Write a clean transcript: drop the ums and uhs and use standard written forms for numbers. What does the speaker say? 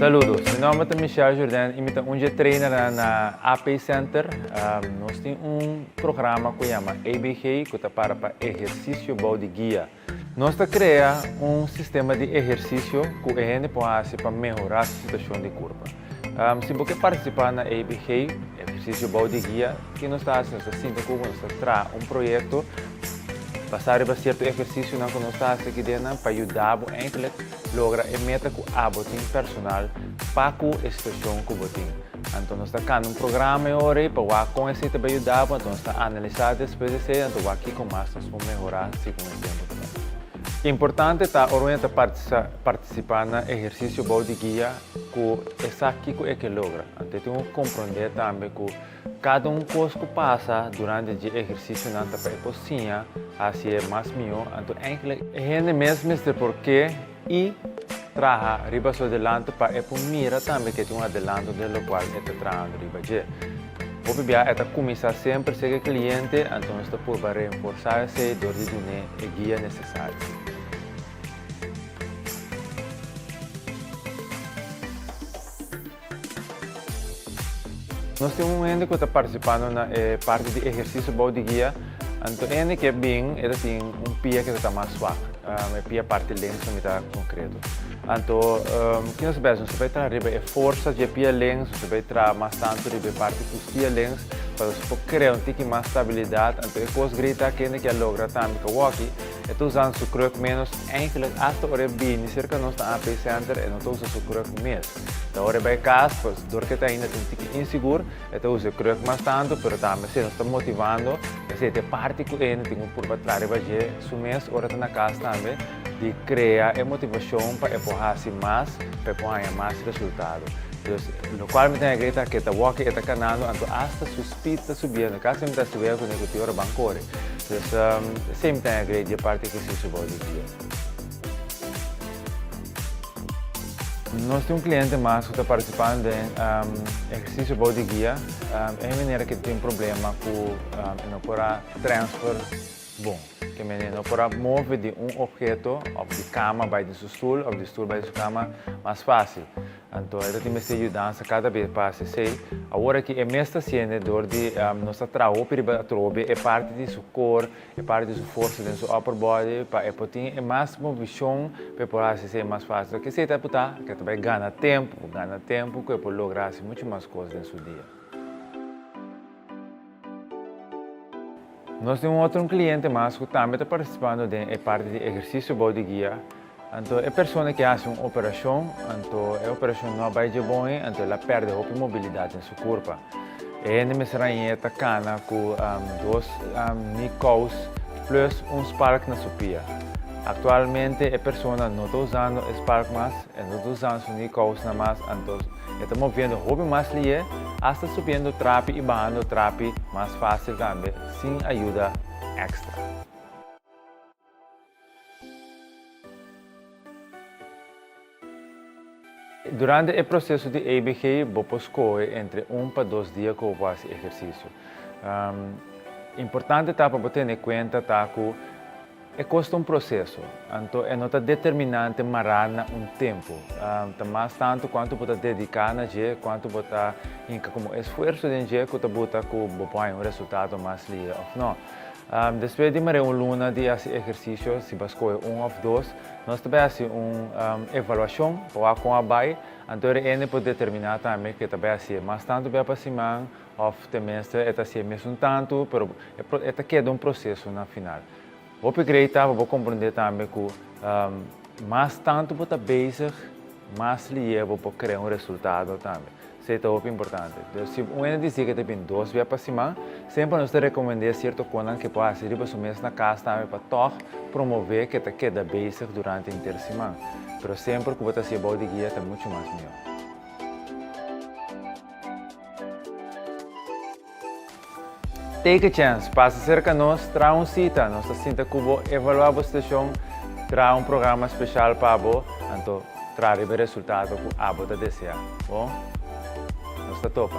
Saludos, mi nomber ta Michel Jourdain y mi ta un dje trainernan na AP Center. Nos tin un programa cu yama ABG cu ta para pa Ehercicio Bou di Guia. Nos ta crea un sistema di ehercicio cu e hende por haci pa mehora su situacion di curpa. Si bo ke participa na ABG, Ehercicio Bou di Guia, ki nos ta haci? Nos ta sinta cu bo, nos ta traha un proyecto basa riba cierto ehercicionan cu nos ta haci aki dennan pa yuda bo eindelijk logra e meta cu abo tin personal pa cu e situacion cu bo tin. Anto nos ta canta un programa e ora ei pa wak con esei ta bay yuda bo, anto nos ta analisa despues di esei, anto wak kico mas nos por mehora segun e tempo ta bay. Importante ta ora un ta participa na ehercicio bou di guia cu e sa kico e ke logra. Anto e tin cu comprende tambe cu cada un cos cu pasa durante dje ehercicionan ta pa e por siña haci e mas miho, anto eigenlijk e hende mes mester por ke y traha riba su adelanto pa e por mira tambe ke tin un adelanto den lokual e ta trahando riba dje. Hopi bia e ta kuminsá semper serka e kliente, anto nos ta purba reenforsá esei dor di dun'é e guia nesesario. Nos tin un hende ku ta partisipando na e parti di ehersisio bou di guia, anto e hende ke bin e ta tin un pia ke ta ta mas swak, e pia parti links pa mi ta konkreto. Anto ki nos ta bai hasi? Nos ta bai traha riba e forsa dje pia links, nos ta bai traha mas tantu riba e parti kustia links pa nos por krea un tiki mas stabilidat. Anto e kos grita ke hende ke a logra tambe ku awoki e ta usando su kruk ménos, eigentlik asta ora e bini serka nos na AP Center e no ta usa su kruk mes. Ta ora e bai kas, pues dor ke ta ainda ta un tiki insigur, e ta usa e kruk mas tantu, pero tambe si nos ta motivando, esei ta e parti ku e hende tin ku purba traha riba dje su mes ora ta na kas tambe, di krea e motivashon pa e por hasi mas, pa e por haña mas resultado. Dus, lokual mi ta haña grei ta ke ta wòk e ta kanando, anto asta su speed ta subiendo, kasi mi ta hasi wega kuné ku tin ora ban kore. Dus, esei mi ta haña grei di e parti ku si su bou di dia. Nos tin un cliente mas cu ta participando den ehercicio bou di guia. E manera cu tin problema cu e no por a transfer bon. Ke mene no por a move di un obheto of di cama bay den su stoel of di stoel bay den su cama mas facil. Anto e ta tin mester yudansa cada bes pa haci esey. Awor aki e mes ta haciende door di nos ta traha hopi riba atrobe e parti di su core. E parti di su forsa den su upper body pa e por tin e mas movishon pa e por hasi esei mas fásil. Loke esei ta por ta ke ta bai gana tempu, gana tempu ku e por logra hasi muchu mas kos den su dia. Nos tin un otro un kliente mas ku tambe ta partisipando den e parti di ehersisio bou di guia. Anto e persona ke hasi un operashon, anto e operashon no a bai dje bon ei, anto el a pèrdè hopi mobilidat den su kurpa. E hende mester hañ'é ta kana ku dos knee-kous plus un spalk na su pia. Aktualmente e persona no ta usando e spalk mas, e no ta usando su knee-kousnan mas, anto e ta moviendo hopi mas lié, asta subiendo trapi i bahando trapi mas fásil tambe sin ayuda èkstra. Durante e proseso di ABG bo por skohe entre un pa dos dia ku bo por hasi ehersisio. Importante ta pa bo tene kuenta ta ku e kos ta un proseso, anto e no ta determinante mará na un tempu. Ta mas tantu kuantu bo ta dediká na dje, kuantu bo ta hinka komo esfuerso den dje ku ta buta ku bo por haña un resultado mas lihe òf no. Despues di mare un luna di hasi ehersisio, si bo a skohe un òf dos, nos ta bai hasi un evaluashon pa wak kon a bai. Anto e hende por determiná tambe ku e ta bai hasié mas tantu bia pa siman òf tenminste e ta hasié mesun tantu, pero e ta keda un proseso na final. Hopi grei ta pa bo komprondé tambe ku mas tantu bo ta bezig, mas lié bo por krea un resultado tambe. Esei ta hopi importante. Dus si un hende dici ke ta bin dos bia pa siman, semper nos ta rekomend'é sierto konan ke por hasi riba su mes na kas tambe pa tòg promové ke ta keda bezig durante henter siman. Pero semper ku bo ta hasié bou di guia ta muchu mas mihó. Take a chance, pasa serka nos, traha un sita, nos ta sinta ku bo, evaluá bo situashon, traha un programa speshal pa bo, anto traha riba e resultado ku abo ta deseá. Bon, nos ta topa.